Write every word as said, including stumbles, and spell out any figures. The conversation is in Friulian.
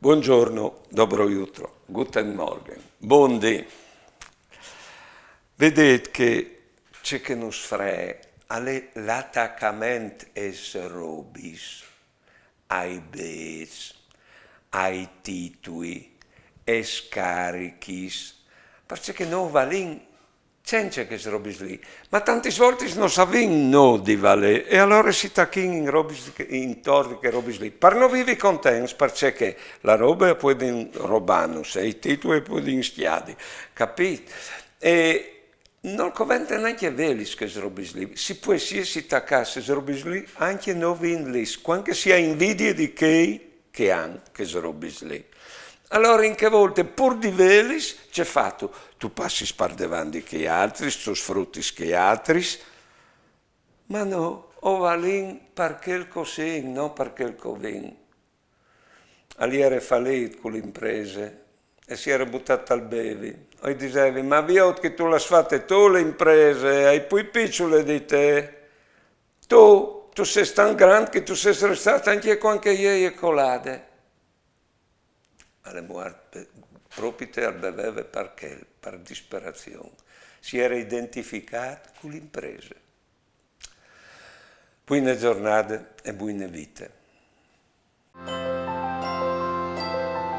Buongiorno, dobro jutro, guten Morgen, bundì. Vedêt che ce che nus free al è l'atacament aes robis, ai bêçs, ai titui, aes carichis, parcè che nô o valìn cence chês robis li. Ma tantis voltis no savìn nô di valê, e alore si tachìn in robis che, intor di chês robis li. Par no vivi contents, parcè che la robe a puedin robânus, e i titui a puedin scjadi, capît? E nol covente nancje vêlis chês robis li. Si pues jessi tacâts a chês robis li, ancje nô vindlis, cuant che si à invidie di chei che a àn chês robis li. Alore in chê volte, pûr di vêlis, ce fâstu? Tu passis par devant di chei altris, tu sfrutis chei altris, ma nô o valìn par chel che o sin, no par chel che o vin. Al jere falît cu la imprese e si jere butât tal bevi. O i disevi: "Ma viôt che tu le âs fate tu la imprese, e je plui piçule di te. Tu, tu sês tant grant che tu sês restât ancje cuant che jo o ai colade." Al è muart pe-, propit al beveve par chel, par disperazion. Si jere identificât cu la imprese. Buine zornade e buine vite.